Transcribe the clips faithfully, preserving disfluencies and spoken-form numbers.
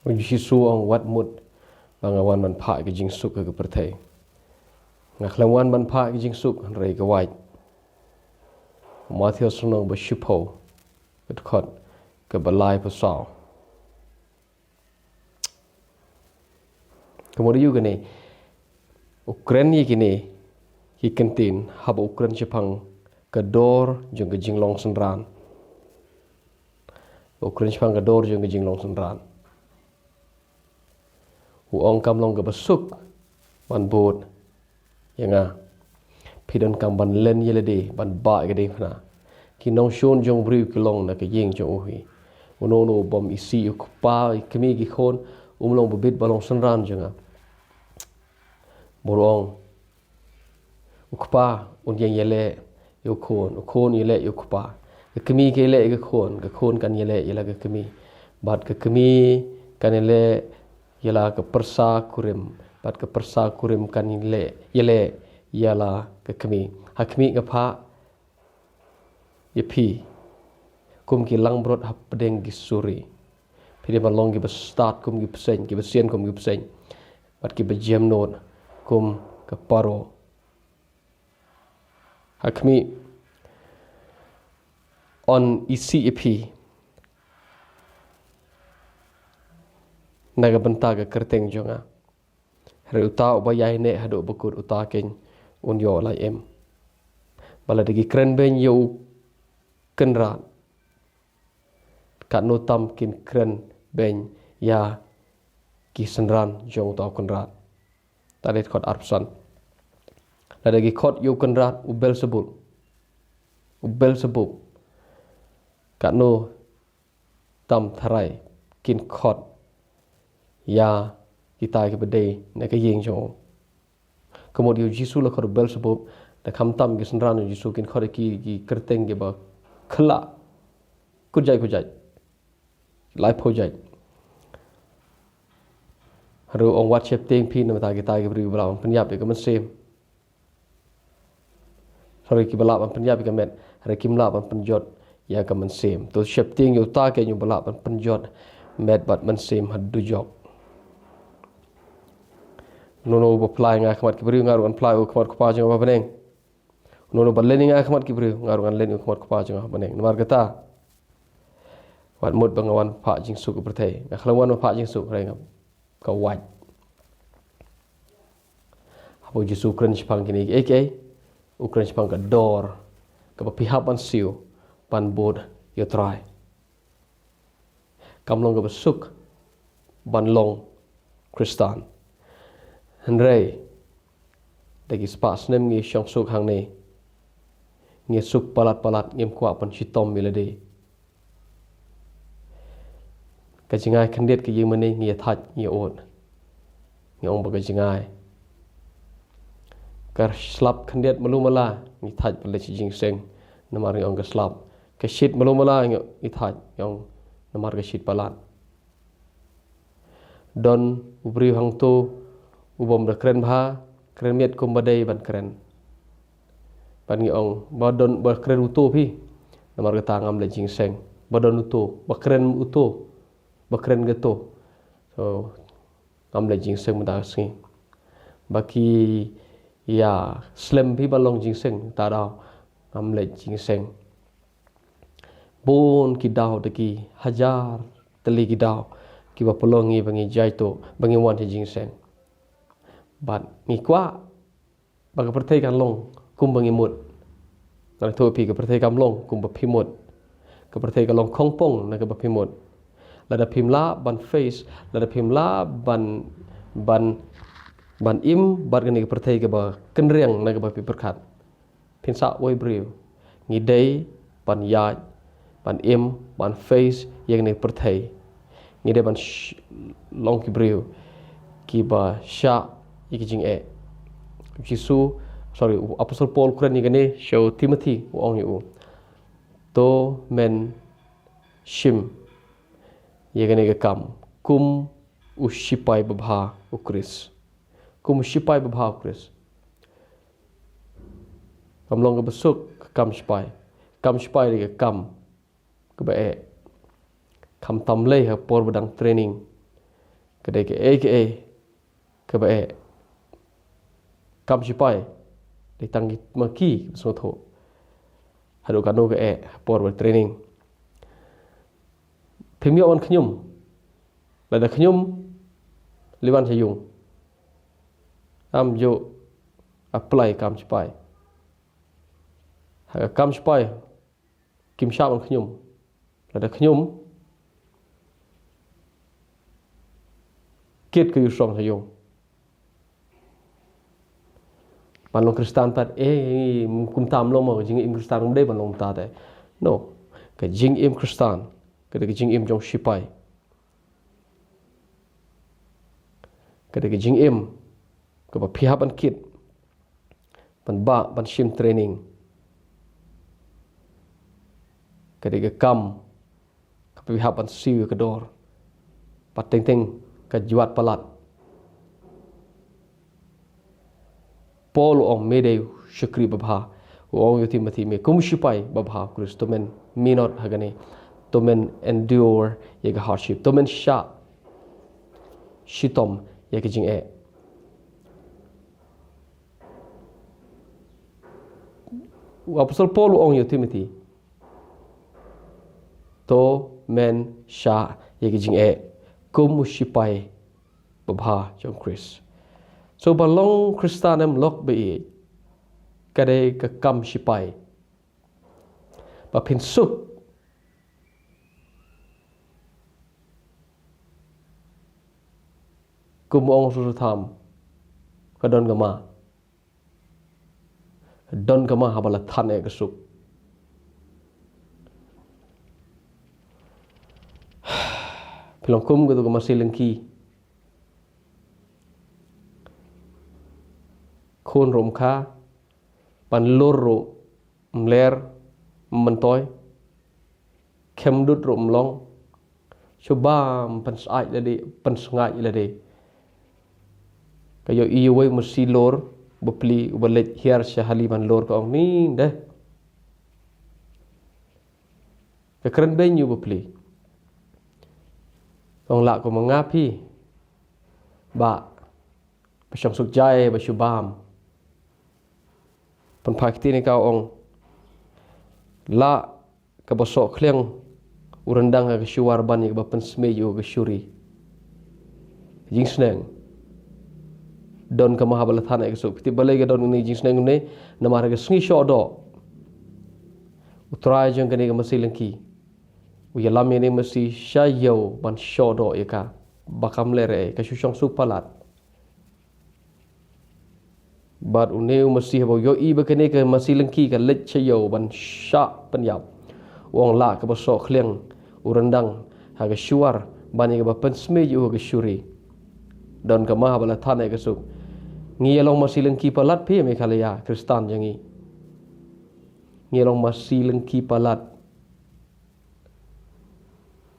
U Jisu u ong, wat mut ba nga wan ban phah ka jingsuk ha ka pyrthei. Nga khlem wan ban phah ka jingsuk, hynrei ka wait. U Mathaios lynnong ba shiphew, ka dkhot kaba laiphew saw. Ka mut ïa kane, u kren ïa kine ki kyntien haba u kren shaphang ka dor jong ka jinglong synran. U kren shaphang ka dor jong ka jinglong synran. U ong, kam long kaba suk ban bud ïa nga. Phi donkam ban len ïa lade, ban bah ïa ka diengphna. Ki nongshun jong u briew ki long na ka ïing jong u hi. Uno uno u bym isih ïa u kpa, ïa ki kmie ki khun, um long ba bit ba long synran jong nga. Bad u ong, u kpa un ïeng ïaleh ïa u khun, u khun ïaleh ïa u kpa. Ka kmie ka ïaleh ïa ka khun, ka khun kan ïaleh ïa la ka kmie. Bad ka kmie kan ïaleh ïa la ka pyrsa kurim, bad ka pyrsa kurim kan ïaleh, ïaleh ïa la ka kmie. Ha khmih, nga phah ïa phi kum ki langbrot hapdeng ki suri. Phi dei ban long kiba stad kum ki bseiñ, kiba sian kum ki bseiñ, bad kiba jemnud kum ka paruk. Ha khmih, yn isih ïa phi na ka bynta ka kyrteng jong nga. Hynrei uta uba ïaineh haduh ba kut, uta keiñ un ïoh lai im. Bad lada ki kren beiñ ïa u Kynrad, katno tam kin kren beiñ ïa ki synran jong uta u Kynrad. Te leit khot arphew san. Lada ki khot ïa u Kynrad u Belsebul, u Belsebul, katno tam tharai kin khot ïa kita kiba dei na ka ïing jong u. Ka mut ïa u Jisu la khot u Belsebul, da khamtam ki synran u Jisu kin khot ïa ki, ki kyrteng kiba khyllah. Kut jait, kut jait. Laiphew jait. Hynrei u ong, wat sheptieng phi namar kita ki briew ba lah ban pynïap ïa ka mynsiem. Hynrei kiba lah ban pynïap ïa ka met, hynrei kim lah ban pynjot ïa ka mynsiem. To sheptieng ïa uta keiñ uba lah ban pynjot met bad mynsiem ha dujok. Uno uno uba phla ïa nga ha khmat ki briew, nga ruh ngan phla ïa u ha khmat u Kpa jong nga uba ha bneng. Uno uno uba len ïa nga ha khmat ki briew, nga ruh ngan len ïa u ha khmat u Kpa jong nga uba ha bneng. Namar kata, wat mut ba nga wan phah jingsuk ha pyrthei. Nga khlem wan ban phah jingsuk, hynrei nga, ka wait. Haba u Jisu u kren shaphang kine kiei kiei, u kren shaphang ka dor kaba phi hap ban siew ban bud ïa u Trai. Kam long kaba suk ban long Khristan. Hynrei da ki spah snem ngi shong suk hangne, ngi suk palat palat, ngim kwah ban shitom ïa lade. Ka jngai khyndiat ka ïing mane ngi ïa thait, ngi ïa ud. Ngi ong ba ka jngai. Ka slap khyndiat malu mala ngi thait ban leit sha jingseng, namar ngi ong ka slap. Ka shit malu mala ngi, ngi thait, ngi ong namar ka shit palat. Don u briew hangto u bym da kren bha, kren miet kumba dei ban kren. Bad ngi ong, ba don, ba kren uto phi, namar kata ngam leit jingseng. Ba don uto, ba kren uto, ba kren kato, so ngam leit jingseng mynta ka sngi. Ba ki ïa slem phi ban long jingseng, ta daw ngam leit jingseng. Bun ki daw, da ki hajar tylli ki daw kiba pynlong ngi ba ngi jaituh, ba ngi wan sha jingseng. Bad ngi kwah ba ka pyrthei kan long kumba ngi mut. Ngan ïathuh ïa phi, ka pyrthei kam long kumba phi mut. Ka pyrthei ka long khongpong na kaba phi mut. Lada phim lah ban face, lada phim lah ban, ban, ban im bad kane ka pyrthei kaba kynriang na kaba phi pyrkhat, phin sah uwei u briew. Ngi dei ban ïaid, ban im, ban face ïa kane ka pyrthei. Ngi dei ban sh-, long ki briew kiba shah ïa ki jingeh. Jisu, sorry, u Apostol Paul u kren ïa kane sha u Timothy, u ong ïa u, to men shim ïa kane ka kam kum u shipai babha u Khrist. Kum u shipai babha u Khrist. Kam long kaba suk ka kam shipai. Kam shipai dei ka kam kaba eh. Khamtam lei ha por ba dang training. Ka dei kaei kaei kaba eh. Kam shipai dei tang ki ma ki ba sngewthuh haduh kano ka eh por ba training. Phim ïoh wan khñium. Lada khñium, li wan sha ïung. Am ju apply kam shipai. Ha ka kam shipai kim shah wan khñium. Lada khñium, kit ka ïu shrong sha ïung. Ban long Khristan pat, eh, kumta ym long mo, ka jingim Khristan kam dei ban long kumta te. No, ka jingim Khristan ka dei ka jingim jong shipai. Ka dei ka jingim kaba phi hap ban kit, ban bah, ban shim training. Ka dei ka kam kaba phi hap ban siew ïa ka dor, ba teng teng ka jwat palat. Paul u ong me dei u shakri babha. U ong ïa u Timothy me kum u shipai babha u Khrist, to men minot ha kane. To men endure ïa ka hardship. To men shah shitom ïa ka jingeh. U Apostol Paul u ong ïa u Timothy, to men shah ïa ka jingeh kum u shipai babha jong u Khrist. So ba long Khristan em lok ba ïeit, ka dei ka kam shipai. Ba phin suk kum u ong u Soso Tham, ka don ka ma. Don ka ma haba la than eh ka suk. Phi long kum ka tu ka masi lyngki. Khun ruh ym kha, ban lur ruh ym ler, ym myntoi, khemdut ruh ym long, shu bam pynsngaid lade, pynsngaid lade. Ka ïohi ïa uwei u masi lur bapli uba leit hiar sha hali ban lur, ka ong ni de. Ka kren beiñ ïa u bapli. Ong lah kumba nga phi. Ba ba shong suk jai ba shu bam. Pynphai kti ne ka ong, lah kaba soh khliang u ryndang ha ka shuwar ban ïa kaba pynsmei ïa ka shuri. Jingsneng. Don ka ma haba la than eh ka suk. Phi tip balei ka don kane jingsneng ne? Namar ha ka sngi shoh doh, u trai jong kane ka masi lyngki u ïalam ïa kane masi sha ïew ban shoh doh ïa ka ba kam leh ei, ka shu shong suk palat. Bad une u masi haba u ïohi ba kane ka masi lyngki ka leit sha ïew ban shah pynïap, u ong lah kaba soh khliang u ryndang ha ka shuwar ban ïa kaba pynsmei ïa u ha ka shuri. Don ka ma haba la than eh ka suk. Ngi ïa long masi lyngki palat phi Meghalaya Khristan jong ngi. Ngi ïa long masi lyngki palat.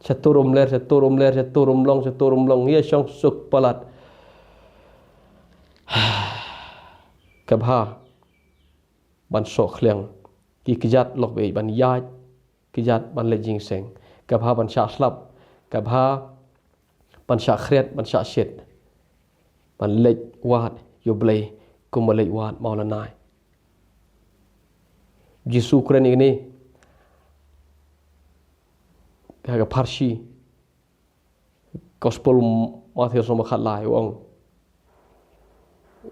Sha tur um ler, sha tur um ler, sha tur um long, sha tur um long, ngi ïa shong suk palat. Ka bha ban soh khliang. Ki kjat lok beit ban ïaid, kjat ban leit jingseng. Ka bha ban shah slap, ka bha ban shah khriat, ban shah shit, ban leit wad ïa u Blei kumba leit wad Mawlynnai. Jisu kren ïa kane ha ka pharshi Gospel Mathaios lynnong ba khatlai, u ong,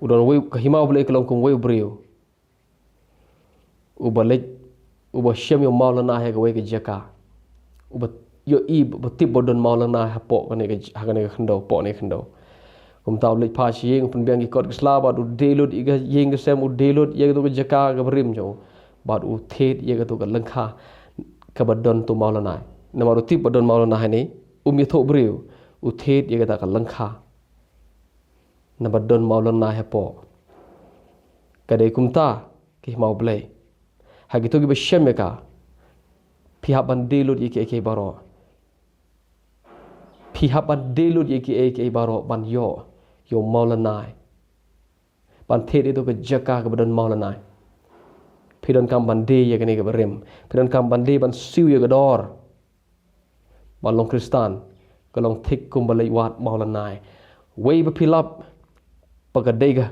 u don uwei ka hima u Blei ka long kum uwei u briew uba leit, uba shem ïa u Mawlynnai ha kawei ka jaka. Uba ïohi, uba tip ba don Mawlynnai hapoh kane ka, ha kane ka khyndew, hapoh kane ka khyndew. Kumta u leit phai sha ïing, u pynbiang ki kot ki sla bad u die lut ïa ka ïing ka sem, u die lut ïa kato ka jaka kaba rim jong u. Bad u thied ïa kato ka lyngkha kaba don uto u Mawlynnai. Namar u tip ba don Mawlynnai hangne, um ïathuh briew, u thied ïa kata ka lyngkha. Naba don Mawlynnai hapoh. Ka dei kumta ka hima u Blei. Ha kito kiba shem ïa ka, phi hap ban die lut ïa kiei kiei baroh. Phi hap ban die lut ïa kiei kiei baroh ban ïoh ïa u Mawlynnai. Ban thied ïa kato ka jaka kaba don Mawlynnai. Phi donkam ban die ïa kane kaba rim. Phi donkam ban die ban siew ïa ka dor. Ban long Khristan ka long thik kumba leit wad mawlynnai. Wei ba phi lap ba ka dei ka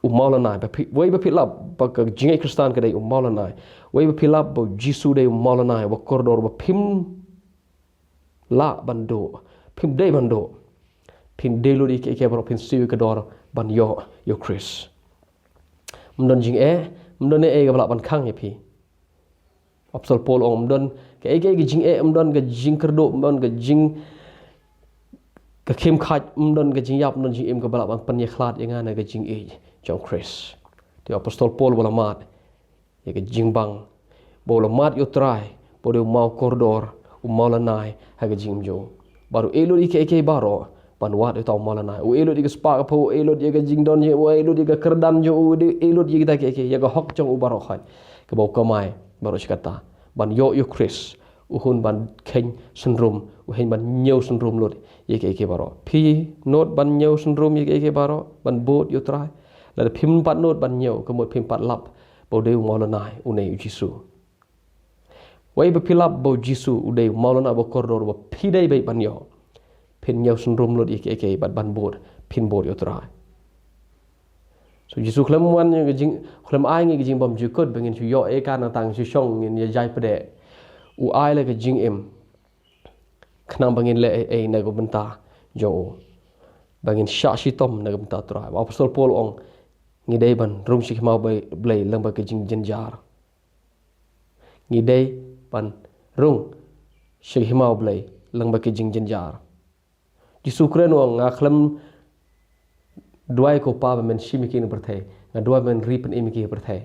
u mawlynnai, ba phi, wei ba phi lap ba ka jingngeit Khristan ka dei u mawlynnai. Wei ba phi lap ba u Jisu dei u mawlynnai, ba kordor, ba phim lah ban duh, phim dei ban duh. Phin dei lut ïa kiei kiei baroh, phin siew ïa ka dor ban ïoh ïa u Khrist. Ym don jingeh, ym don ei ei kaba lah ban khang ïa phi. Apostol Paul ong, ym don kaei kaei ka jingeh, ym don ka jingkyrduh, ym don ka jing, ka khim khaj, ym don ka jingïap, ym don jingim kaba lah ban pynïakhlad ïa nga na ka jingïeit jong u Khrist. Te Apostol Paul ba la mad ïa ka jingbang, ba u la mad ïa u Trai, ba u dei u maw kordor, u mawlynnai ha ka jingim jong u. Bad u ïeh lut ïa kiei kiei baroh ban wad ïa uta u mawlynnai. U ïeh lut ïa ka spah ka phew, u ïeh lut ïa ka jingdon jong u, u ïeh lut ïa ka kyrdan jong u, u ïeh lut ïa kita kiei kiei, ïa ka hok jong u baroh khoit kaba u kamai baroh shi katta ban ïoh ïa u Khrist. U hun ban kheiñ synrum, u hun ban ñiew synrum lut ïa kiei kiei baroh. Phi nud ban ñiew synrum ïa kiei kiei baroh ban bud ïa u Trai? Lada phim pat nud ban ñiew, ka mut phim pat lap ba u dei u mawlynnai, une u Jisu. Wei ba phi lap ba u Jisu u dei u mawlynnai, ba kordor, ba phi dei beit ban ïoh, phin ñiew synrum lut ïa kiei kiei bad ban bud, phin bud ïa u Trai. So Jisu khlem wan ïa ka jing, khlem ai ngi ka jingbymjukut ba ngin shu ïoh ei ka, nangta ngin shu shong, ngin ïa jai pdeng. U ai la ka jingim khnang ba ngin leh ei ei na ka bynta jong u, ba ngin shah shitom na ka bynta u Trai. Ba Apostol Paul ong, ngi dei ban rung sha ki hima Blei, Blei lyngba ka jingjynjar. Ngi dei ban rung sha ki hima Blei lyngba ka jingjynjar. Jisu kren u ong, nga khlem duwai ko Pa ba men shim ïa ki na pyrthei, nga duwai ba men ri pynim ïa ki ha pyrthei.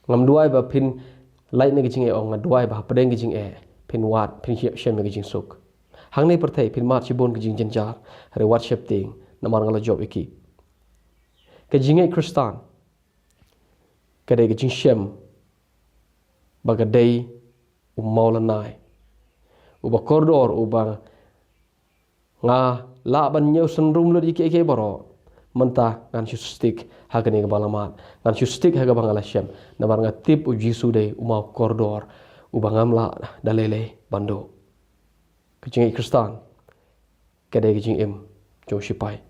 Ngam duwai ba phin lait na ka jingeh, ong, nga duwai ba hapdeng ka jingeh phin wad, phin shem ïa ka jingsuk. Hangne pyrthei phin mad shibun ka jingjynjar, hynrei wat sheptieng, namar nga la jop ïa ki. Ka jingngeit Khristan ka dei ka jingshem ba ka dei u mawlynnai, uba kordor, uba nga lah ban ñiew synrum lut ïa kiei kiei baroh. Mynta ngan shu stick ha kane kaba la mad, ngan shu stick ha kaba nga la shem, namar nga tip u Jisu dei u maw kordor, uba ngam lah da lei lei ban duh. Ka jingngeit Khristan ka dei ka jingim jong u sipai.